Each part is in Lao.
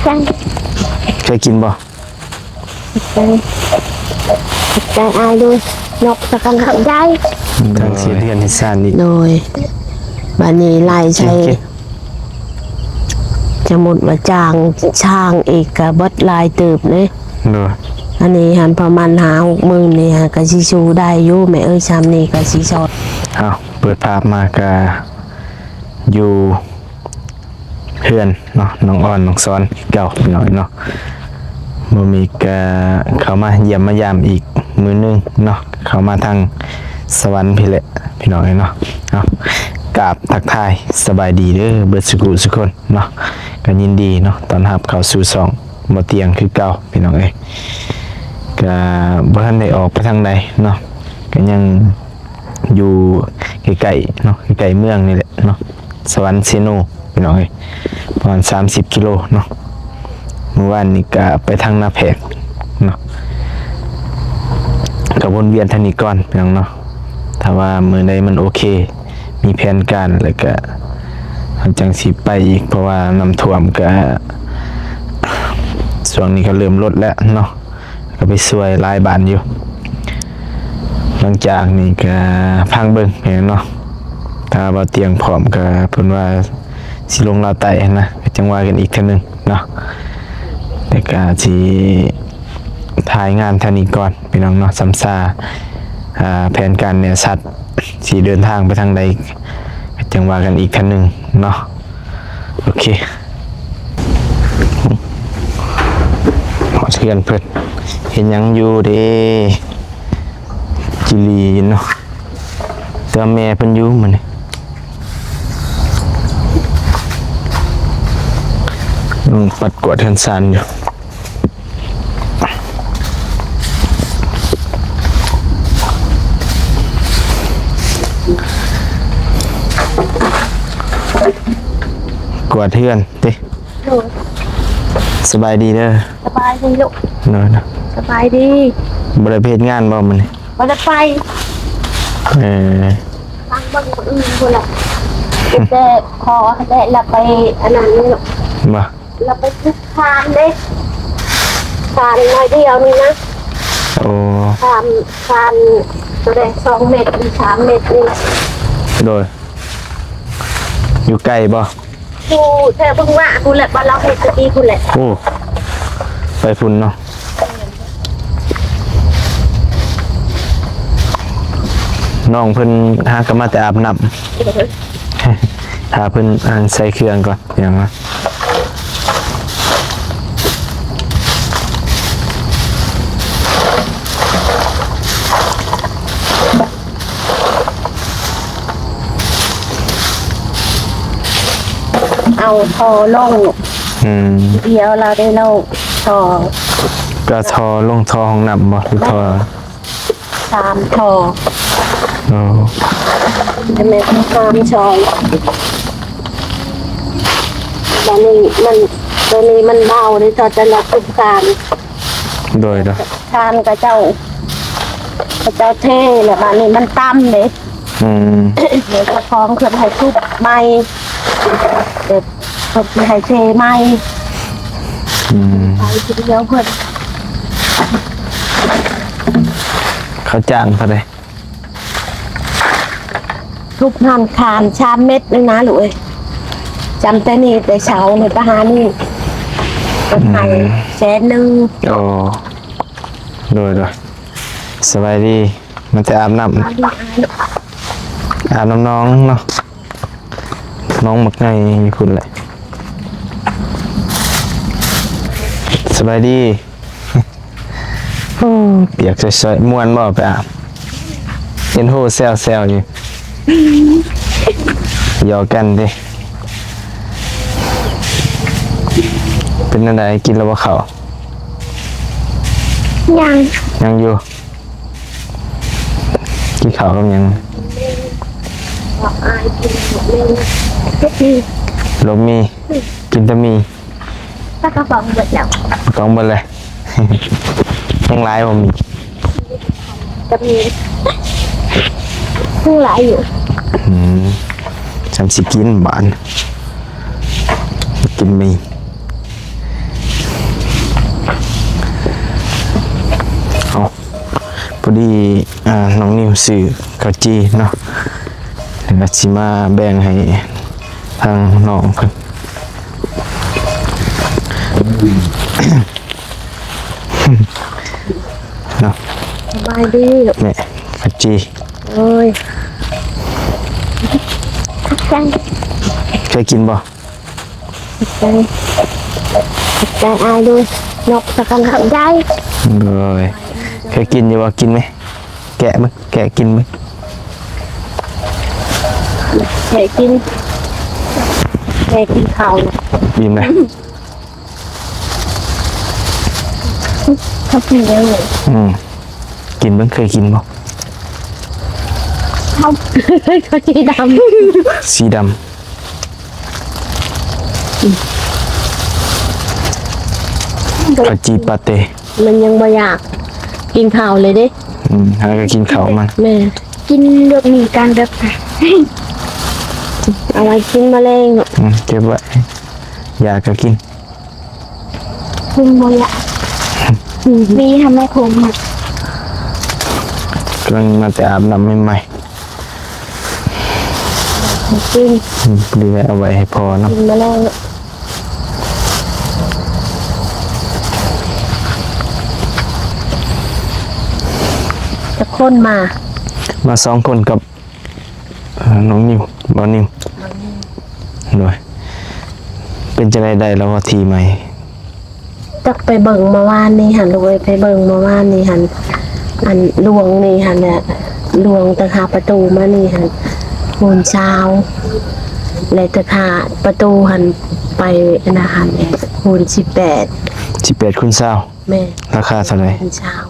ຈັງ ເຄີຍກິນບໍ່? ຂອບໃຈ ຂອບໃຈອ້າຍເດີ ນົບສະກັນຂອບໃຈ ທັງເຮັດເຮືອນເຮັດຊານອີກ ໂດຍ ບາດນີ້ໄລ່ໃສ່ ໂອເຄ ສົມມຸດວ່າຈ້າງຊ່າງອີກກະເບິດຫຼາຍເຕີບເດ້ ໂດຍ ອັນນີ້ຫັ້ນປະມານຫ້າຫົກໝື່ນນີ້ຫາກະຊິສູ້ໄດ້ຢູ່ ແມ່ເອີຍ ຊ່ຳນີ້ກະຊິຊອດ ເອົາ ເປີດພາບມາກະຢູ່ ເຮືອນເນາະ ນ້ອງອອນ ນ້ອງສອນຄືເກົ່າ ພີ່ນ້ອງເນາະ ບໍ່ມີກະເຂົ້າມາຢ້ຽມມາຢາມອີກມື້ໜຶ່ງເນາະ ເຂົ້າມາທາງສະຫວັນພີ້ແຫຼະ ພີ່ນ້ອງເນາະ ເອົາ ກາບທັກທາຍສະບາຍດີເດີ ເບິດສຸຂູສຸຄົນເນາະ ກະຍິນດີເນາະ ຕ້ອນຮັບເຂົ້າສູ່ຊ່ອງບໍ່ຕຽງຄືເກົ່າ ພີ່ນ້ອງເອີຍ ກະບໍ່ທັນໄດ້ອອກໄປທາງໃດເນາະ ກະຍັງ ຢູ່ໃກ້ໆເນາະ ໃກ້ໆເມືອງນີ້ແຫຼະເນາະ ສະຫວັນເຊໂນ ພີ່ນ້ອງເອີຍ ປະມານສາມສິບກິໂລເນາະ ມື້ວານນີ້ກະໄປທາງນາແພກເນາະ ກະວົນວຽນທາງນີ້ກ່ອນ ພີ່ນ້ອງເນາະ ຖ້າວ່າມື້ໃດມັນໂອເຄ ມີແຜນການ ແລ້ວກະເຮົາຈັ່ງຊິໄປອີກ ເພາະວ່ານ້ຳຖ້ວມກະ ຊ່ວງນີ້ກະເລີ່ມລົດແລ້ວເນາະ ກະໄປຊ່ວຍຫຼາຍບ້ານຢູ່ ຫຼັງຈາກນີ້ກະຟັງເບິ່ງເນາະ ຖ້າວ່າຕຽງພ້ອມກະເພິ່ນວ່າຊິລົງລາວໃຕ້ຫັ້ນນະ ກະຈັ່ງວ່າກັນອີກເທື່ອໜຶ່ງເນາະ ແຕ່ກະຊິຖ່າຍງານເທົ່ານີ້ກ່ອນ ພີ່ນ້ອງເນາະ ສຳຊາ ອາ ແຜນການແນວສັດ ຊິເດີນທາງໄປທາງໃດ ກະຈັ່ງວ່າກັນອີກເທື່ອໜຶ່ງເນາະ. ໂອເຄ ຮອດເຮືອນເພິ່ນ ເຮັດຫຍັງຢູ່ເດ້ ຈີ່ຫຼີ່ເນາະ ແຕ່ວ່າແມ່ເພິ່ນຢູ່ມື້ນີ້ ອືມ ປັດກວາດເຮືອນຊານຢູ່. ກວາດເຮືອນຕິ? ໂດຍ ສະບາຍດີເດີ. ສະບາຍດີລູກ. ໂດຍ ສະບາຍດີ. ບໍ່ໄດ້ໄປເຮັດງານບໍ່ມື້ນີ້? ບໍ່ໄດ້ໄປ. ເອີ ທາງເບິ່ງມື້ອື່ນພຸ້ນລະ ແຕ່ພໍແຫຼະ ລະໄປອັນນັ້ນນີ້ລູກ. ບໍ່ ລະໄປປຸກຄານເດ້ ຄານໜ້ອຍດຽວນີ້ນະ. ໂອ້ ຄານ ຄານໂຕໃດ ສອງເມັດ ຫຼື ສາມເມັດນີ້. ໂດຍ ຢູ່ໄກບໍ່? ຢູ່ແຖວບຶງຫວ້າພຸ້ນແຫຼະ ບ້ານລາວເຮັດຕະກີ້ພຸ້ນແຫຼະ. ໂອ້ ໄປພຸ້ນເນາະ. ນ້ອງເພິ່ນຫາກະມາແຕ່ອາບນ້ຳ ຖ້າເພິ່ນ ອັນ ໃສ່ເຄື່ອງກ່ອນ ຫຍັງນະ ເອົາທໍ່ລົງ. ອືມ ດຽວລາວໄດ້ລົງທໍ່ ກະທໍ່ລົງທໍ່ຫ້ອງນ້ຳບໍ່ ຫຼື ທໍ່? ສາມທໍ່. ໂອ້ ແມ່ນສາມຊ່ອງ. ບາດນີ້ມັນ ໂຕນີ້ມັນເບົາເດ້ ຖ້າຈະລັກທຸກຄານ. ໂດຍ ໂດຍ ຄານຂະເຈົ້າ ຂະເຈົ້າເທ ແລ້ວບາດນີ້ມັນຕ່ຳເດ້. ອືມ ເຈົ້າຂອງເພິ່ນໃຫ້ທຸບໃໝ່ ແບບເພິ່ນຊິໃຫ້ເທໃໝ່. ອືມ ໄປທີດຽວເພິ່ນ. ເຂົາຈ້າງເທົ່າໃດ? ທຸບຫັ້ນຄານສາມເມັດໜຶ່ງນະລູກເອີຍ. ຈຳແຕ່ນີ້ແຕ່ເສົານີ້ໄປຫານີ້ ເພິ່ນໃຫ້ ອືມ ແສນໜຶ່ງ. ໂອ້ ໂດຍ ໂດຍ ສະບາຍດີ. ມາແຕ່ອາບນ້ຳ ອາບນ້ຳໜອງເນາະ. ໜອງບັກໃຫຍ່ຢູ່ພຸ້ນແຫຼະ. ສະບາຍດີ. ໂອ້ ປຽກຊ່ອຍໆ. ມ່ວນບໍ່ໄປອາບ? ເຫັນໂຫແຊວໆຢູ່. ຫຍອກກັນຕິ. ເປັນແນວໃດ? ກິນແລ້ວບໍ່ເຂົ້າ? ຍັງ ຍັງຢູ່. ກິນເຂົ້າກັບຫຍັງ? ບອກອ້າຍກິນໝົດເລີຍ. ລົບໝີ່. ອືມ ກິນແຕ່ໝີ່. ປາກະປ໋ອງເບິດແລ້ວ. ປາກະປ໋ອງເບິດເລີຍ. ຍັງຫຼາຍບໍ່ໝີ່? ກະມີ ຍັງຫຼາຍຢູ່. ອືມ ຊ່ຳຊິກິນບາດ ກິນໝີ່. ພໍດີ ອ່າ ນ້ອງນິວຊື້ເຂົ້າຈີ່ເນາະ ແລ້ວກໍຊິມາແບ່ງໃຫ້ທາງນ້ອງເພິ່ນເນາະ. ສະບາຍດີ ແມ່ ເຂົ້າຈີ່ ໂອ້ຍ ຂອບໃຈ ເຄີຍກິນບໍ່? ຂອບໃຈ ຂອບໃຈອ້າຍເດີ ນົກສະກັນຂອບໃຈ ໂດຍ ເຄີຍກິນຢູ່ບໍ່? ກິນໄໝ? ແກະເບິ່ງ ແກະກິນເບິ່ງ ແກະກິນ ແກະກິນເຂົ້າ ອີ່ມແລ້ວ ເຂົາກິນແລ້ວ ອືມ ກິນເບິ່ງ ເຄີຍກິນບໍ່? ເຂົ້າ ເຂົ້າຈີ່ດຳ ສີດຳ ເຂົ້າຈີ່ປາເຕ ມັນຍັງບໍ່ຢາກກິນເຂົ້າເລີຍເດ້ ອືມ ຫາກໍກິນເຂົ້າມັນ ແມ່ນ ກິນແບບມີການແບບ ເອົາໄວ້ກິນມະແລງເນາະ ອືມ ເກັບໄວ້ ຢາກກໍກິນ ຄຸງບໍ່ຢາກ ມີທຳໄມຄົງ ກຳລັງມາແຕ່ອາບນ້ຳໃໝ່ໆ ກິນ ອືມ ເຫຼືອເອົາໄວ້ໃຫ້ພໍ່ເນາະ ກິນມາແລ້ວ ຈັກຄົນມາ ມາສອງຄົນກັບ ເອີ ນ້ອງນິວ ບ່າວນິວ ໂດຍ ເປັນຈັ່ງໃດ ໄດ້ແລ້ວບໍ່ທີ່ໃໝ່? ຈັກໄປເບິ່ງເມື່ອວານນີ້ຫັ້ນລູກເອີຍ ໄປເບິ່ງເມື່ອວານນີ້ຫັ້ນ ອັນລວງນີ້ຫັ້ນແຫຼະ ລວງຕະຂາປະຕູມານີ້ຫັ້ນ ຄູນຊາວ ແລະ ຕະຂາປະຕູຫັ້ນໄປອັນນັ້ນຫັ້ນ ຄູນສິບແປດ ສິບແປດຄູນຊາວ ແມ່ນ ລາຄາເທົ່າໃດ? ເປັນຊາວ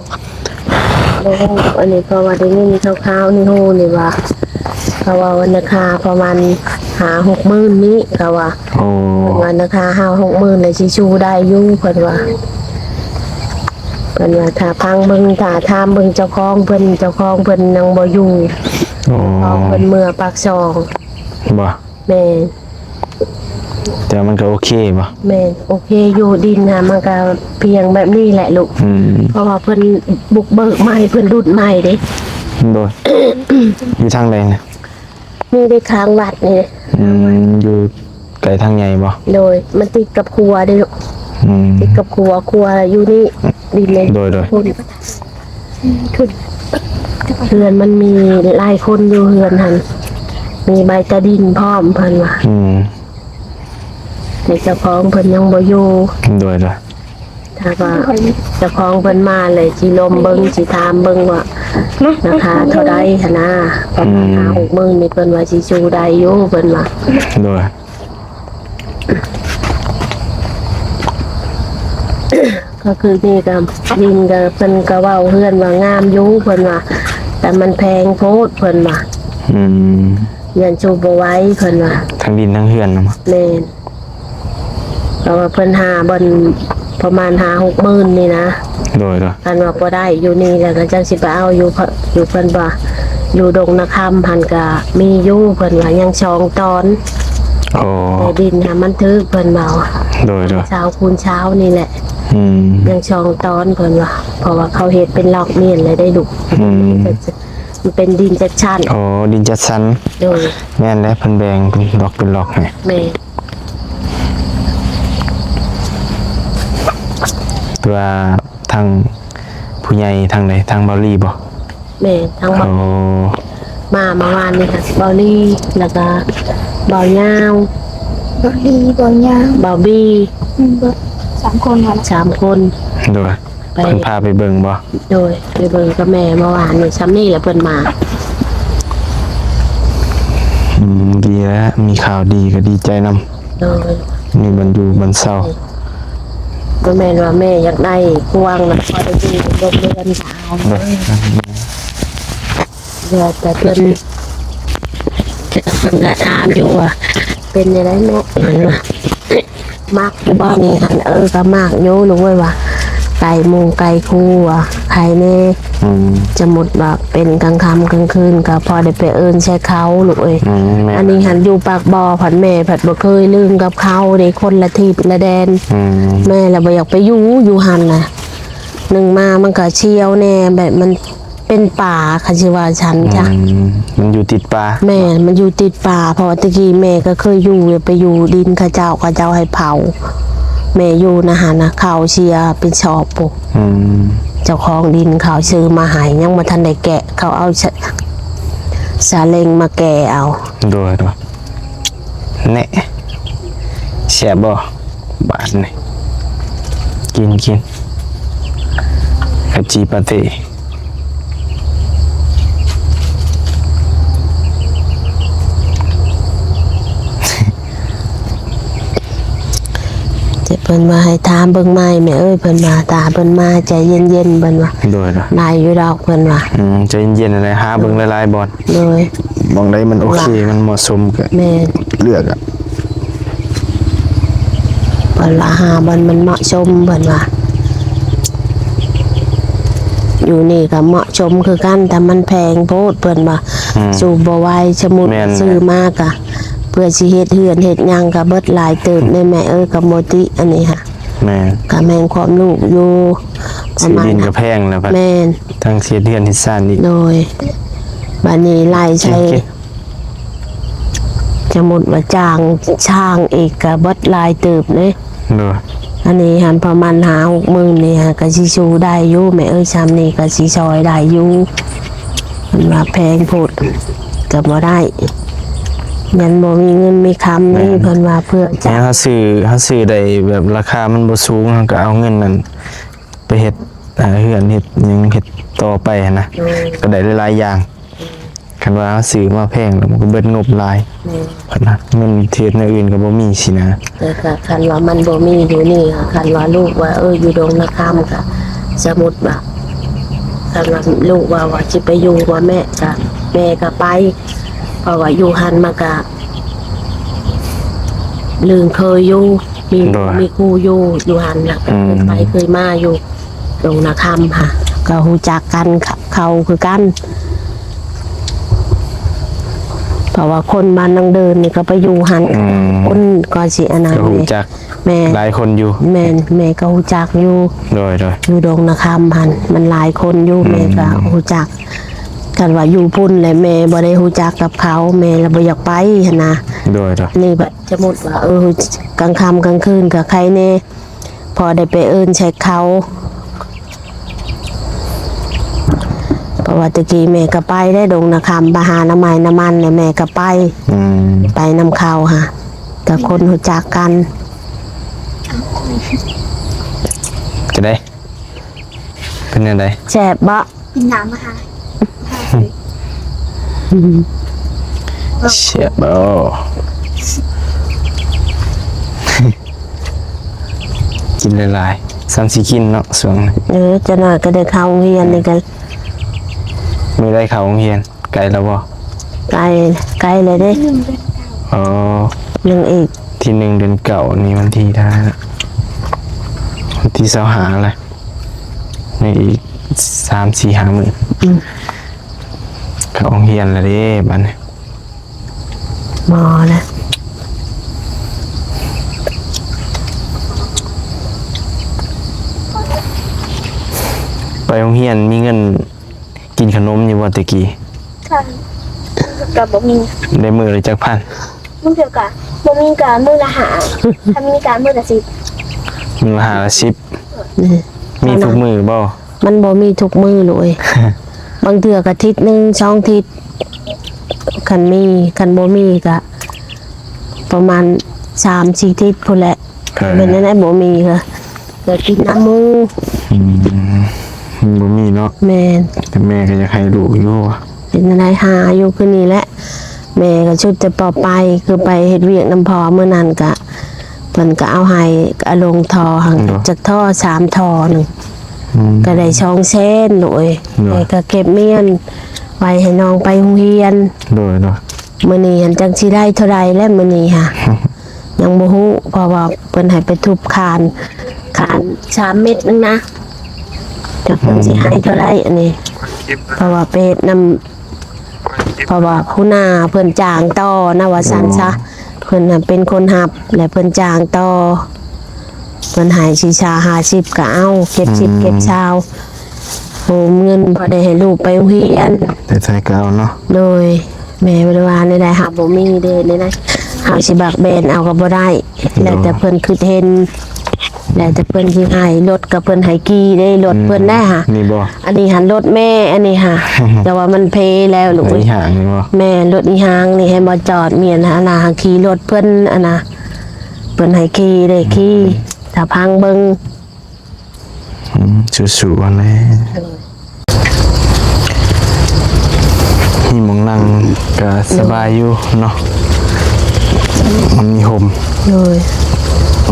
ບໍ່ຮູ້ ອັນນີ້ເພາະວ່າໄດ້ຍິນຂ່າວໆ ໃນຫູນີ້ວ່າ ເຂົາເວົ້າວ່າລາຄາປະມານຫ້າຫົກໝື່ນນີ້ ເຂົາວ່າ ໂອ້ ເພິ່ນວ່າລາຄາຫ້າຫົກໝື່ນນີ້ຊິສູ້ໄດ້ຢູ່ ເພິ່ນວ່າ ເພິ່ນວ່າຖ້າຟັງເບິ່ງ ຖ້າຖາມເບິ່ງເຈົ້າຂອງເພິ່ນ ເຈົ້າຂອງເພິ່ນຍັງບໍ່ຢູ່ ໂອ້ ເຈົ້າຂອງເພິ່ນເມືອປາກຊ່ອງ ບໍ່? ແມ່ນ ແຕ່ວ່າມັນກໍໂອເຄບໍ່? ແມ່ນ ໂອເຄຢູ່ ດິນຫັ້ນມັນກໍພຽງແບບນີ້ແຫຼະລູກ ອືມ ເພາະວ່າເພິ່ນບຸກເບີກໃໝ່ ເພິ່ນດຸດໃໝ່ເດ້ ໂດຍ ຢູ່ທາງໃດນະ? ນີ້ເດ້ ຂ້າງວັດນີ້ເດ້ ອືມ ຢູ່ໃກ້ທາງໃຫຍ່ບໍ່? ໂດຍ ມັນຕິດກັບຂົວເດ້ລູກ ອືມ ຕິດກັບຂົວ ຂົວຢູ່ນີ້ ດິນໃນ ໂດຍ ໂດຍ ພຸ້ນ ເຮືອນມັນມີຫຼາຍຄົນຢູ່ເຮືອນຫັ້ນ ມີໃບຕາດິນພ້ອມ ເພິ່ນວ່າ ອືມ ແຕ່ເຈົ້າຂອງເພິ່ນຍັງບໍ່ຢູ່ ໂດຍ ໂດຍ ຖ້າວ່າເຈົ້າຂອງເພິ່ນມາແລ້ວຊິລົມເບິ່ງ ຊິຖາມເບິ່ງວ່າລາຄາເທົ່າໃດຫັ້ນນາ ປະມານ ອືມ ຫ້າຫົກໝື່ນນີ້ ເພິ່ນວ່າຊິສູ້ໄດ້ຢູ່ ເພິ່ນວ່າ ໂດຍ ກໍຄືນີ້ກໍ ດິນກໍເພິ່ນກໍເວົ້າເຮືອນວ່າງາມຢູ່ ເພິ່ນວ່າ ແຕ່ມັນແພງໂພດ ເພິ່ນວ່າ ອືມ ຢ້ານສູ້ບໍ່ໄຫວ ເພິ່ນວ່າ ທັງດິນທັງເຮືອນນະ ແມ່ນ ເພາະວ່າເພິ່ນຫາບ່ອນປະມານຫ້າຫົກໝື່ນນີ້ນະ ໂດຍ ໂດຍ ຄັນວ່າບໍ່ໄດ້ຢູ່ນີ້ແລ້ວກໍຈັກຊິໄປເອົາຢູ່ ຢູ່ເພິ່ນວ່າ ຢູ່ດົງນາຄຳຫັ້ນກໍມີຢູ່ ເພິ່ນວ່າຍັງສອງຕອນ ໂອ້ ແຕ່ດິນຫັ້ນມັນຖືກ ເພິ່ນເວົ້າ ໂດຍ ໂດຍ ຊາວຄູນຊາວນີ້ແຫຼະ ອືມ ຍັງສອງຕອນ ເພິ່ນວ່າ ເພາະວ່າເຂົາເຮັດເປັນລັອກມ້ຽນແລ້ວໄດ້ລູກ ອືມ ມັນເປັນດິນຈັດຊັ້ນ ອໍ ດິນຈັດຊັ້ນ ໂດຍ ແມ່ນແຫຼະ ເພິ່ນແບ່ງເປັນລັອກເປັນລັອກໃຫ້ ແມ່ນ ແຕ່ວ່າທາງຜູ້ໃຫຍ່ທາງໃດ ທາງບ່າວລີບໍ່? ແມ່ນ ທາງບ່າວ ໂອ້ ມາເມື່ອວານນີ້ ບ່າວລີ ແລ້ວກໍບ່າວຍາວ ບ່າວລີ ບ່າວຍາວ ບ່າວບີ ອືມ ສາມຄົນ ສາມຄົນ ໂດຍ ໄປ ເພິ່ນພາໄປເບິ່ງບໍ່? ໂດຍ ໄປເບິ່ງກັບແມ່ເມື່ອວານນີ້ ຊ່ຳນີ້ແຫຼະເພິ່ນມາ ອືມ ດີແລ້ວ ມີຂ່າວດີກໍດີໃຈນຳ ໂດຍ ມີບ່ອນຢູ່ບ່ອນເຊົາ ບໍ່ແມ່ນວ່າແມ່ຢາກໄດ້ກວາງນະ ພໍໄດ້ຢູ່ລົມເຮືອນສາວ ໂດຍ ເຫຼືອແຕ່ເພິ່ນ ເພິ່ນກໍຖາມຢູ່ວ່າ ເປັນຈັ່ງໃດແມ່ ມັກຢູ່ບໍ່ນີ້ຫັ້ນ ເອີ ກໍມັກຢູ່ລູກເອີຍວ່າ ໄກໝູ່ໄກຄູ່ວ່າ ໃຄແດ່ ອືມ ສົມມຸດວ່າເປັນກາງຄ່ຳກາງຄືນ ກໍພໍໄດ້ໄປເອີ້ນໃສ່ເຂົາລູກເອີຍ ອືມ ແມ່ນ ອັນນີ້ຫັ້ນຢູ່ປາກບໍ່ ພັດແມ່ພັດບໍ່ເຄີຍລຶ້ງກັບເຂົາເດ້ ຄົນລະທິດລະແດນ ອືມ ແມ່ລະບໍ່ຢາກໄປຢູ່ ຢູ່ຫັ້ນນະ ໜຶ່ງມາມັນກໍສ່ຽວແດ່ ແບບມັນ ປັນປ່າ ຄັນຊິວ່າຊັ້ນຈ້ະ. ອືມ ມັນຢູ່ຕິດປ່າ. ແມ່ນ ມັນຢູ່ຕິດປ່າ ເພາະວ່າແຕ່ກີ້ແມ່ກໍເຄີຍຢູ່ ໄປຢູ່ດິນເຂົາເຈົ້າ ເຂົາເຈົ້າໃຫ້ເຜົາ. ແມ່ຢູ່ນະຫັ້ນນະ ເຂົ້າເສຍເປັນຊອບພຸ້ນ. ອືມ ເຈົ້າຂອງດິນເຂົາຊື້ມາໃຫ້ ຍັງບໍ່ທັນໄດ້ແກະ ເຂົາເອົາສະ ສາເລັງມາແກ່ເອົາ. ໂດຍ ໂດຍ. ແນະ ແຊບບໍ່ບາດນີ້? ກິນ ກິນ ຂະຈີປາເຕ. ແຕ່ເພິ່ນວ່າໃຫ້ຖາມເບິ່ງໃໝ່ແມ່ເອີຍ ເພິ່ນວ່າຖ້າເພິ່ນມາໃຈເຢັນໆ ເພິ່ນວ່າ. ໂດຍ ໂດຍ. ໄດ້ຢູ່ດອກ ເພິ່ນວ່າ. ອືມ ໃຈເຢັນໆ ຫັ້ນແຫຼະ ຫາເບິ່ງຫຼາຍໆບ່ອນ. ໂດຍ. ບ່ອນໃດມັນໂອເຄ ວ່າ ມັນເໝາະສົມ ກໍ ແມ່ນ ເລືອກອະ. ເພິ່ນວ່າຫາບ່ອນມັນເໝາະສົມ ເພິ່ນວ່າ. ຢູ່ນີ້ກໍເໝາະສົມຄືກັນ ແຕ່ມັນແພງໂພດ ເພິ່ນວ່າ. ອືມ ສູ້ບໍ່ໄຫວ. ສົມມຸດ ແມ່ນ ຊື້ມາກະ ເພື່ອຊິເຮັດເຮືອນເຮັດຫຍັງກະເບິດຫຼາຍເຕີບເດ້ແມ່ເອີຍ ກໍບໍ່ຕິອັນນີ້ຫະ. ແມ່ນ. ກໍແມ່ນຄວາມລູກຢູ່ ຊື້ດິນກໍແພງແລ້ວ ແມ່ນ ທັງເຮັດເຮືອນເຮັດຊານອີກ. ໂດຍ. ບາດນີ້ໄລ່ໃສ່ ກິນ ກິນ ສົມມຸດວ່າຈ້າງຊ່າງອີກກໍເບິດຫຼາຍເຕີບເດ້. ໂດຍ. ອັນນີ້ຫັ້ນປະມານຫ້າຫົກໝື່ນນີ້ຫາກໍຊິສູ້ໄດ້ຢູ່ແມ່ເອີຍ ຊ່ຳນີ້ກໍຊິຊ່ອຍໄດ້ຢູ່. ເພິ່ນວ່າແພງໂພດກໍບໍ່ໄດ້ ຍັງບໍ່ມີເງິນມີຄຳນີ້. ແມ່ນ. ເພິ່ນວ່າເພື່ອຈະ ເຮົາຊື້ ເຮົາຊື້ໄດ້ແບບລາຄາມັນບໍ່ສູງ ເຮົາກໍເອົາເງິນນັ້ນໄປເຮັດ ອ່າ ເຮືອນເຮັດຫຍັງເຮັດຕໍ່ໄປຫັ້ນນະ. ໂດຍ. ກໍໄດ້ຫຼາຍໆຢ່າງ. ຄັນວ່າເຮົາຊື້ມາແພງແລ້ວມັນກໍເບິດງົບຫຼາຍ. ແມ່ນ. ເງິນເຮັດແນວອື່ນກໍບໍ່ມີຊີ້ນະ. ແຕ່ກໍຄັນວ່າມັນບໍ່ມີຢູ່ນີ້ ຄັນວ່າລູກວ່າ ເອີ ຢູ່ດົງນາຄຳ ກໍສົມມຸດວ່າ ຄັນວ່າລູກວ່າ ວ່າຊິໄປຢູ່ວ່າແມ່ ກໍແມ່ກໍໄປ ເພາະວ່າຢູ່ຫັ້ນມັນກໍລຶ້ງເຄີຍຢູ່ ມີ ໂດຍ ມີຄູ່ຢູ່ ຢູ່ຫັ້ນນະ. ອືມ ເຄີຍໄປເຄີຍມາຢູ່ ດົງນາຄຳຫະ ກໍຮູ້ຈັກກັນ ເຂົາຄືກັນ ເພາະວ່າຄົນບ້ານນາງເດີນນີ້ກໍໄປຢູ່ຫັ້ນ. ອືມ ຄົນກໍຊິອັນນັ້ນ ກໍຮູ້ຈັກ. ແມ່ນ. ຫຼາຍຄົນຢູ່. ແມ່ນ ແມ່ກໍຮູ້ຈັກຢູ່. ໂດຍ ໂດຍ. ຢູ່ດົງນາຄຳຫັ້ນມັນຫຼາຍຄົນຢູ່. ອືມ ແມ່ກໍຮູ້ຈັກ ຄັນວ່າຢູ່ພຸ້ນແຫຼະ ແມ່ບໍ່ໄດ້ຮູ້ຈັກກັບເຂົາ ແມ່ລະບໍ່ຢາກໄປຫັ້ນນະ. ໂດຍ ໂດຍ. ນີ້ບາດ ສົມມຸດວ່າ ເອີ ກາງຄ່ຳກາງຄືນກໍໄຄແດ່ ພໍໄດ້ໄປເອີ້ນໃສ່ເຂົາ ເພາະວ່າແຕ່ກີ້ແມ່ກໍໄປໄດ້ ດົງນາຄຳ ໄປຫາໜໍ່ໄມ້ໜໍ່ມັນ ແລ້ວແມ່ກໍໄປ. ອືມ ໄປນຳເຂົາຫະ ກໍຄົນຮູ້ຈັກກັນ. ຈັ່ງໃດ? ເປັນຈັ່ງໃດ? ແຊບບໍ່? ກິນນ້ຳມາຫາ. ແຊບບໍ່? ກິນຫຼາຍໆ ຊ່ຳຊິກິນເນາະຊ່ວງນີ້. ເອີ ຈັກໜ້ອຍກໍໄດ້ເຂົ້າໂຮງຮຽນນີ້ກໍ. ມື້ໃດເຂົ້າໂຮງຮຽນ? ໃກ້ແລ້ວບໍ່? ໃກ້ ໃກ້ແລ້ວເດ້. ອໍ ຍັງອີກ ທີໜຶ່ງເດືອນເກົ້ານີ້ ວັນທີເທົ່າໃດ? ວັນທີຊາວຫ້າແລ້ວ. ຍັງອີກສາມສີ່ຫ້າມື້. ອືມ ເຂົ້າໂຮງຮຽນແລ້ວເດ້ບາດນີ້. ບໍ່ແລ້ວ ໄປໂຮງຮຽນມີເງິນກິນຂະໜົມຢູ່ບໍ່ແຕ່ກີ້? ກໍ ກໍບໍ່ມີ. ໄດ້ມື້ລະຈັກພັນ? ບາງເທື່ອກະບໍ່ມີກະມື້ລະຫ້າ ຄັນມີກະມື້ລະສິບ. ມື້ລະຫ້າລະສິບ. ເອີ ມີທຸກມື້ບໍ່? ມັນບໍ່ມີທຸກມື້ລູກເອີຍ. ບາງເທື່ອກະທິດໜຶ່ງສອງທິດ ຄັນມີ. ຄັນບໍ່ມີກະປະມານສາມສີ່ທິດພຸ້ນແຫຼະ. ເອີ ແມ່ນແນວໃດບໍ່ມີກະ ກະກິນນຳໝູ່. ອືມ ມັນບໍ່ມີເນາະ. ແມ່ນ. ແຕ່ແມ່ກໍຢາກໃຫ້ລູກຢູ່. ເປັນແນວໃດຫາຢູ່ຄືນີ້ແຫຼະ. ແມ່ກໍຊຸດແຕ່ພໍໄປ ຄືໄປເຮັດວຽກນຳພໍ່ມື້ນັ້ນກະ ເພິ່ນກໍເອົາໃຫ້ ເອົາລົງທໍ່ຫັ້ນ ໂດຍ ຈັກທໍ່ສາມທໍ່ໜຶ່ງ. ອືມ ກໍໄດ້ສອງແສນລູກເອີຍ. ໂດຍ ແມ່ກໍເກັບມ້ຽນໄວ້ໃຫ້ນ້ອງໄປໂຮງຮຽນ. ໂດຍ ໂດຍ. ມື້ນີ້ຫັ້ນຈັກຊິໄດ້ເທົ່າໃດແລ້ວມື້ນີ້ຫະ ຍັງບໍ່ຮູ້ ເພາະວ່າເພິ່ນໃຫ້ໄປທຸບຄານ ຄານສາມເມັດໜຶ່ງນະ ຈັກເພິ່ນຊິໃຫ້ເທົ່າໃດອັນນີ້ ເພາະວ່າໄປເຮັດນຳ ເພາະວ່າຫົວໜ້າເພິ່ນຈ້າງຕໍ່ນະ ວ່າຊັ້ນຊະ. ເພິ່ນນະເປັນຄົນຮັບ ແລະເພິ່ນຈ້າງຕໍ່ ເພິ່ນໃຫ້ສີ່ສິບຫ້າສິບກໍເອົາ ເຈັດສິບ ອືມ ເກັບຊາວ. ໂຮມເງິນພໍໄດ້ໃຫ້ລູກໄປໂຮງຮຽນ ແຕ່ໃສກໍເອົາເນາະ. ໂດຍ ແມ່ບໍ່ໄດ້ວ່າແນວໃດ ເຮົາບໍ່ມີເດ້ ແນວໃດເຮົາຊິບັກແບນເອົາກໍບໍ່ໄດ້ ໂດຍ ແລ້ວແຕ່ເພິ່ນຄິດເຫັນ ແລ້ວແຕ່ເພິ່ນຊິໃຫ້. ລົດກໍເພິ່ນໃຫ້ຂີ່ເດ້ ລົດເພິ່ນໄດ້ຫາ ນີ້ບໍ່? ອັນນີ້ຫັ້ນລົດແມ່ ອັນນີ້ຫາ ແຕ່ວ່າມັນເພແລ້ວລູກເອີຍ. ອີຫຍັງນີ້ບໍ່? ແມ່ນ ລົດອີຫຍັງນີ້ ເຫັນບໍ່ ຈອດມຽນຫັ້ນນະ ຂີ່ລົດເພິ່ນອັນນະ ເພິ່ນໃຫ້ຂີ່ເດ້ ຂີ່ ຖ້າພັງເບິ່ງ. ອືມ ສູ້ໆ ຫັ້ນແຫຼະ ມີໝ່ອງນັ່ງກະສະບາຍຢູ່ເນາະ ມັນມີຮົ່ມ. ໂດຍ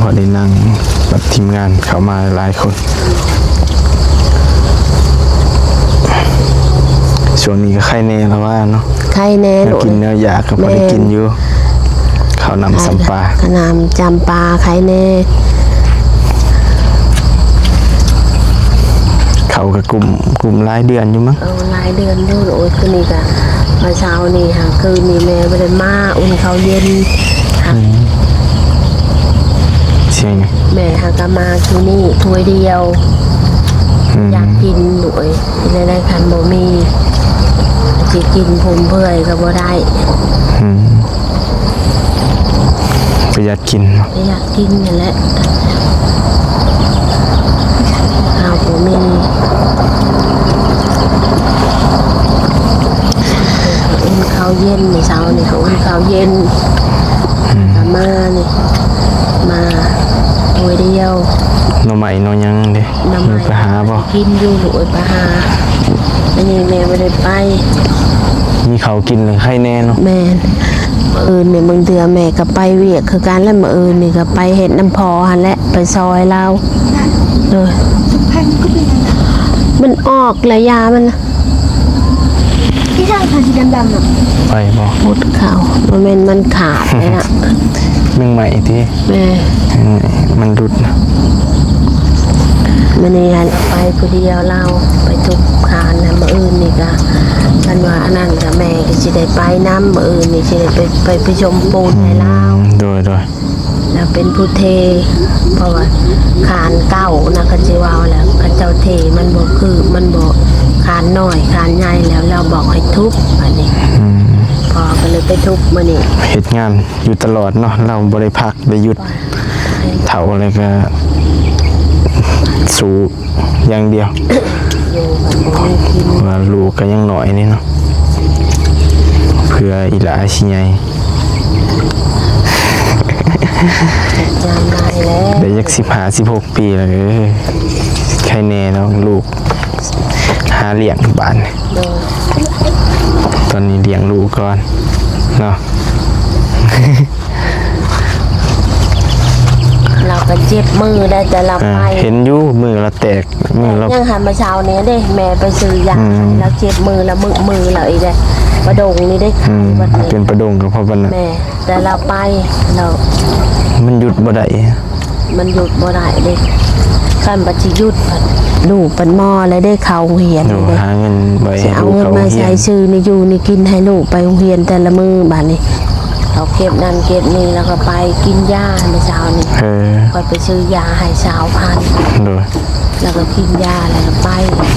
ພໍໄດ້ນັ່ງກັບທີມງານເຂົ້າມາຫຼາຍຄົນ. ຊ່ວງນີ້ກໍໄຄແນ່ລະວ່າເນາະ ໄຄແນ່ ແນວກິນແນວຢາກກໍພໍໄດ້ກິນຢູ່. ແມ່ນ ເຂົ້ານ້ຳຊຳປາ ເຂົ້ານ້ຳຈຳປາ ໄຄແນ່. ເຂົ້າກໍກຸ້ມ ກຸ້ມຫຼາຍເດືອນຢູ່ມັ້ງ. ເອີ ຫຼາຍເດືອນຢູ່. ໂອ້ຍ ຄືນນີ້ກະ ມາເຊົ້ານີ້ຫາ ຄືນນີ້ແມ່ບໍ່ໄດ້ມາ ອຸ່ນເຂົ້າເຢັນ. ອືມ ສຽງຫຍັງ? ແມ່ຫາກະມາຄືນນີ້ຖ້ວຍດຽວ. ອືມ ຢາກກິນລູກເອີຍ. ເຮັດແນວໃດຄັນບໍ່ມີ ຊິກິນຟຸມເຟືອຍກໍບໍ່ໄດ້. ອືມ ປະຢັດກິນເນາະ ປະຢັດກິນຫັ້ນແຫຼະ ເຮົາບໍ່ມີ. ອຸ່ນເຂົ້າເຢັນ ມື້ເຊົ້ານີ້ກໍອຸ່ນເຂົ້າເຢັນ. ອືມ ກໍມານີ້ ມາໂດຍດຽວ. ໜໍ່ໄມ້ໜໍ່ຫຍັງເດ້? ໜໍ່ໄມ້ ມີໄປຫາບໍ່? ກິນຢູ່ລູກເອີຍ ໄປຫາ. ອັນນີ້ແມ່ບໍ່ໄດ້ໄປ. ມີເຂົ້າກິນແລ້ວໄຄແນ່ເນາະ. ແມ່ນ. ມື້ອື່ນນີ້ບາງເທື່ອແມ່ກໍໄປວຽກຄືກັນ ແລະມື້ອື່ນນີ້ກໍໄປເຮັດນຳພໍ່ຫັ້ນແຫຼະ ໄປຊ່ອຍລາວ. ໂດຍ ມັນອອກແລ້ວຢາມັນນະ. ທີ່ທາງຂາວສີດຳໆ ນະ ໄປບໍ່? ໝົດເຂົ້າ ບໍ່ແມ່ນມັນຂາດແລ້ວນະ. ໜຶ່ງໄມ້ຕິ? ແມ່ນ ມັນຫຼຸດນະ. ມື້ນີ້ຫັ້ນໄປຜູ້ດຽວລາວ ໄປທຸບຄານນະ. ມື້ອື່ນນີ້ກະ ຄັນວ່າອັນນັ້ນກະແມ່ກໍຊິໄດ້ໄປນຳ. ມື້ອື່ນນີ້ຊິໄດ້ໄປ ໄປປະຊຸມປູນໃຫ້ລາວ. ອືມ ໂດຍໆ. ລາວເປັນຜູ້ເທ ເພາະວ່າຄານເກົ່ານະ ເຂົາຊິເວົ້າແລ້ວ ເຂົາເຈົ້າເທມັນບໍ່ຄືບ ມັນບໍ່ ຄານນ້ອຍຄານໃຫຍ່ແລ້ວ ລາວບອກໃຫ້ທຸບ. ບັດນີ້ ອືມ ພໍ່ກໍເລີຍໄປທຸບມື້ນີ້. ເຮັດງານຢູ່ຕະຫຼອດເນາະ ລາວບໍ່ໄດ້ພັກໄດ້ຢຸດ. ເຖົ້າແລ້ວກໍສູ້ຢ່າງດຽວ ວ່າລູກກໍຍັງນ້ອຍນີ້ເນາະ ເພື່ອອີ່ຫຼ້າຊິໃຫຍ່. ໄດ້ຈັກສິບຫ້າ ສິບຫົກປີແລ້ວ. ເອີ ໄຄແນ່ເນາະ ລູກຫາລ້ຽງບາດນີ້. ໂດຍ ຕອນນີ້ລ້ຽງລູກກ່ອນເນາະ. ລາວກໍເຈັບມືໄດ້ ແຕ່ລາວ ອ່າ ໄປ ເຫັນຢູ່ ມືລາວແຕກ ມືລາວ ຍັງຫັ້ນ ມື້ເຊົ້ານີ້ເດ້ ແມ່ໄປຊື້ຢາ ອືມ ລາວເຈັບມື ລາວມຶກມືລາວອີກເດ້. ປະດົງນີ້ເດ້ ອືມ ເປັນປະດົງກໍເພາະປານນັ້ນ. ແມ່ ແຕ່ລາວໄປ ລາວ ມັນຢຸດບໍ່ໄດ້. ມັນຢຸດບໍ່ໄດ້ເດ້ ຄັນວ່າຊິຢຸດ ລູກເປັນໝໍແລ້ວເດ້ ເຂົ້າໂຮງຮຽນ ໂດຍ ເດ້ ຫາເງິນໄວ້ໃຫ້ລູກເຂົ້າໂຮງຮຽນ ຊື້ແນວຢູ່ແນວກິນໃຫ້ລູກໄປໂຮງຮຽນແຕ່ລະມື້. ບາດນີ້ເຂົາເກັບນັ້ນເກັບນີ້ ແລ້ວກໍໄປກິນຢາມື້ເຊົ້ານີ້. ເອີ ຂ້ອຍໄປຊື້ຢາໃຫ້ຊາວພັນ ໂດຍ ແລ້ວກໍກິນຢາ ແລ້ວກໍໄປ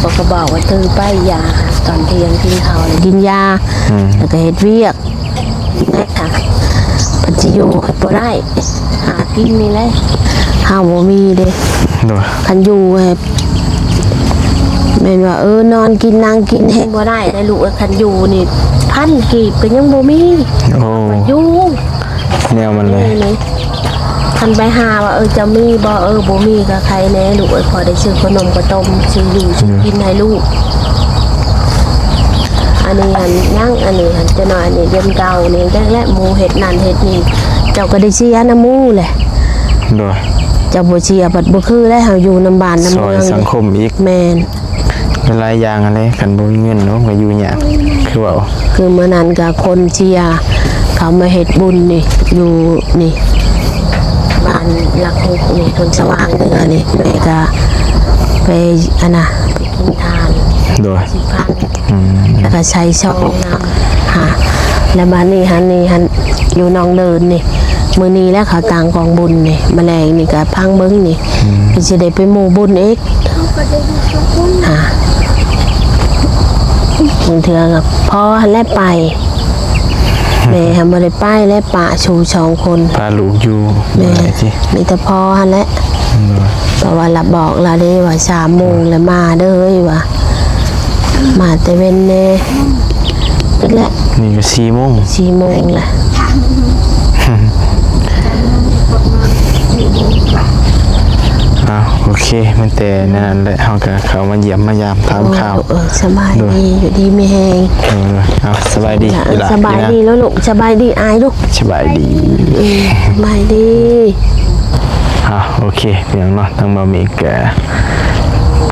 ຂ້ອຍກໍບອກວ່າ ຖືໄປຢາ ຕອນທ່ຽງກິນເຂົ້າກິນຢາ ອືມ ແລ້ວກໍເຮັດວຽກ. ເພິ່ນຊິຢູ່ບໍ່ໄດ້ ຫາກິນນີ້ແຫຼະ ເຮົາບໍ່ມີເດ້. ໂດຍ ຄັນຢູ່ແມ່ນວ່າ ເອີ ນອນກິນນັ່ງກິນແຮງບໍ່ໄດ້ເດ້ລູກເອີຍ. ຄັນຢູ່ນີ້ ພັນກີບກໍຍັງບໍ່ມີ. ໂອ້ ຢູ່ ແນວມັນເລີຍ ນີ້ ຄັນໄປຫາວ່າ ເອີ ເຈົ້າມີບໍ່? ເອີ ບໍ່ມີກໍໄຄແນ່ລູກເອີຍ ພໍໄດ້ຊື້ຂະໜົມຂະຕົ້ມ ຊື້ຢູ່ ອືມ ຊື້ກິນໃຫ້ລູກ. ອັນນີ້ຫັ້ນຍັງ ອັນນີ້ຫັ້ນ ຈະໜ້ອຍນີ້ ເດືອນເກົ້ານີ້ ແລ້ວແຫຼະ ໝູ່ເຮັດນັ້ນເຮັດນີ້ ເຈົ້າກໍໄດ້ເສຍນຳໝູ່ແຫຼະ. ໂດຍ ເຈົ້າບໍ່ເສຍ ບັດບໍ່ຄືແລ້ວ ເຮົາຢູ່ນຳບ້ານນຳເມືອງ ຊ່ອຍສັງຄົມອີກ. ແມ່ນ ຫຼາຍໆຢ່າງຫັ້ນແຫຼະ ຄັນບໍ່ມີເງິນເນາະ ກໍຢູ່ຍາກ ຄືເວົ້າ ຄືມື້ນັ້ນກໍຄົນເຊຍເຂົາມາເຮັດບຸນນີ້ ຢູ່ນີ້ ບ້ານຫຼັກຫົກນີ້ ໂພນສະຫວ່າງເໜືອນີ້ ແມ່ກໍໄປ ອັນນ່າ ໄປກິນທານ ໂດຍ ສິບພັນ ອືມ ແລ້ວກໍໃສ່ຊອງນຳ ຫາ ແລ້ວບາດນີ້ຫັ້ນ ນີ້ຫັ້ນ ຢູ່ໜອງເລີນນີ້ ມື້ນີ້ແຫຼະເຂົາຕັ້ງກອງບຸນນີ້ ມາແລງນີ້ກໍຟັງເບິ່ງນີ້ ອືມ ກໍຊິໄດ້ໄປໝູ່ບຸນອີກ. ອ່າ ເທື່ອກໍພໍ່ຫັ້ນແຫຼະໄປ ແມ່ຫັ້ນບໍ່ໄດ້ໄປແຫຼະ ປະຊູສອງຄົນ ປະລູກຢູ່ ແມ່ນ ມີແຕ່ພໍ່ຫັ້ນແຫຼະ ເພາະວ່າລະບອກລາວເດ້ວ່າ ສາມໂມງແລ້ວມາເດີວ່າ ມາແຕ່ເວັນແດ່ ນີ້ແຫຼະ ນີ້ກໍສີ່ໂມງ ສີ່ໂມງແລ້ວ ອ້າວ ໂອເຄ ມີແຕ່ນັ້ນແຫຼະ ເຮົາກໍເຂົ້າມາຢ້ຽມມາຢາມຖາມຂ່າວ ເອີ ສະບາຍດີ ຢູ່ດີມີແຮງ ເອີ ເອົາ ສະບາຍດີ ສະບາຍດີລູກ ສະບາຍດີອ້າຍລູກ ສະບາຍດີ ສະບາຍດີ ເອີ ສະບາຍດີ ເອົາ ໂອເຄ ພີ່ນ້ອງເນາະ ທາງບ່າວເມກກໍ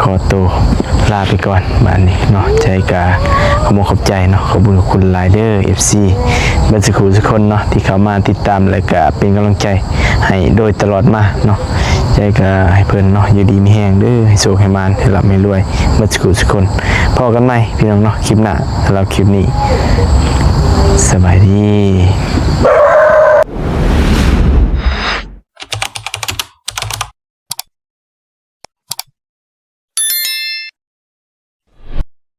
ຂໍໂຕລາໄປກ່ອນ ບາດນີ້ເນາະ ໃຈກໍຂໍຂອບໃຈເນາະ ຂອບຄຸນຂອບຄຸນຫຼາຍເດີ ເອັຟຊີ ເບິດສຸຂູສຸຄົນເນາະ ທີ່ເຂົ້າມາຕິດຕາມ ແລະກະເປັນກຳລັງໃຈໃຫ້ໂດຍຕະຫຼອດມາເນາະ ໃຈກໍໃຫ້ເພິ່ນເນາະ ຢູ່ດີມີແຮງເດີ ໃຫ້ໂຊກໃຫ້ໝານ ໃຫ້ລ່ຳໃຫ້ລວຍ ເບິດສຸຂູສຸຄົນ ພໍ້ກັນໃໝ່ ພີ່ນ້ອງເນາະ ຄລິບໜ້າ ສຳລັບຄລິບນີ້ ສະບາຍດີ.